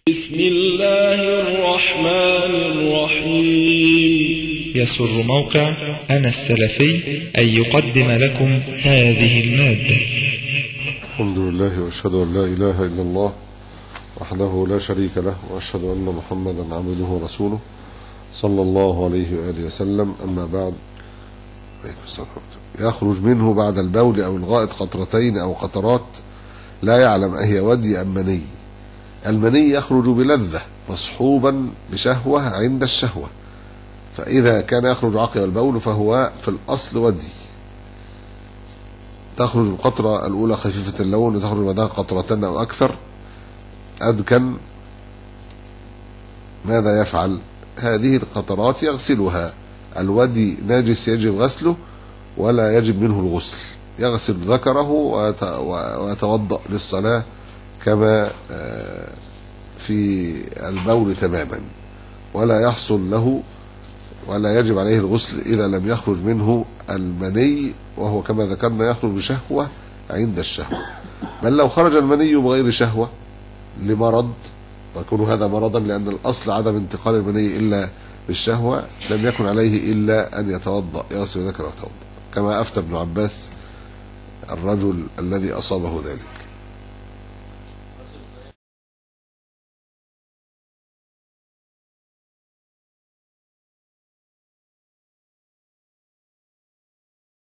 بسم الله الرحمن الرحيم. يسر موقع أنا السلفي أن يقدم لكم هذه المادة. الحمد لله، وأشهد أن لا إله إلا الله وحده لا شريك له، وأشهد أن محمدا عبده ورسوله صلى الله عليه وآله وسلم. أما بعد، يخرج منه بعد البول أو الغائط قطرتين أو قطرات لا يعلم أهي ودي أم مني. المني يخرج بلذة مصحوبا بشهوة عند الشهوة، فإذا كان يخرج عقب البول فهو في الأصل ودي. تخرج القطرة الأولى خفيفة اللون، وتخرج بعدها قطرتين أو أكثر أدكن. ماذا يفعل؟ هذه القطرات يغسلها. الودي نجس يجب غسله ولا يجب منه الغسل، يغسل ذكره ويتوضأ للصلاة كما في البول تماما، ولا يحصل له ولا يجب عليه الغسل إذا لم يخرج منه المني، وهو كما ذكرنا يخرج بشهوة عند الشهوة. بل لو خرج المني بغير شهوة لمرض، ويكون هذا مرضا لأن الأصل عدم انتقال المني إلا بالشهوة، لم يكن عليه إلا أن يتوضأ، يغسل ذكره ويتوضأ، كما أفتى ابن عباس الرجل الذي أصابه ذلك.